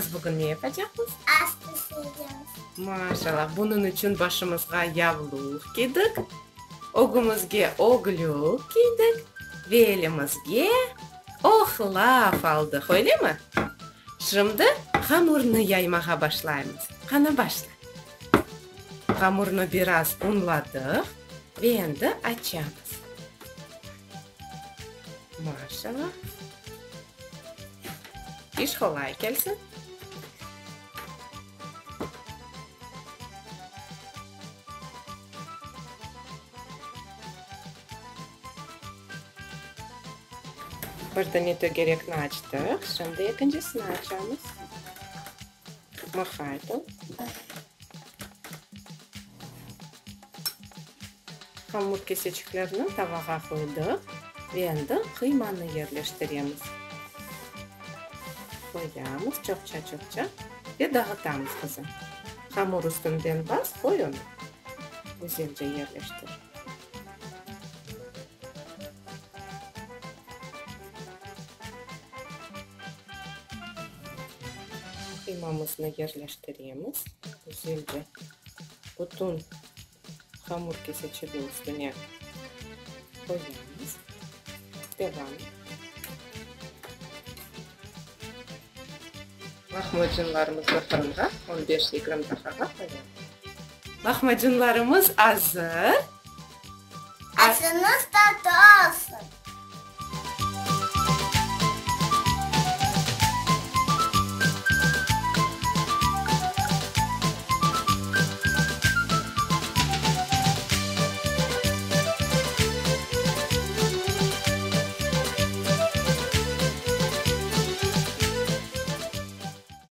Biz bugün ne yapacaqmız? Aş pişireceğiz. Maşallah, bunıñ içün başımızğa yavluq kiydik, ögümizge öglük kiydik ve elimizge ohlav aldıq, öylemi? Şimdi hamurnı yaymağa başlaymız. Qana, başla. Hamurnı biraz unladıq ve endi açamız. Maşallah. İş qolay kelsin. Bir dane tögerekni açtıq, şimdi ekincisini açamız. Mıqayt ol. Hamur keseçiklerini tavağa qoydıq ve endi qıymanı yerleştiremiz. Qoyamız çoqça-çoqça ve dağıtamız, qızım. Hamur üstünden bas, qoy onı. Güzelce yerleştir. Qıymamıznı yerleştiremiz. Güzelce bütün hamur keseçigi üstüne qoyamız. Devam. Lahmacunlarımıznı fırınğa on beş, yigirmi daqqağa qoyamız. Lahmacunlarımız azır. Aşıñız tatlı olsun!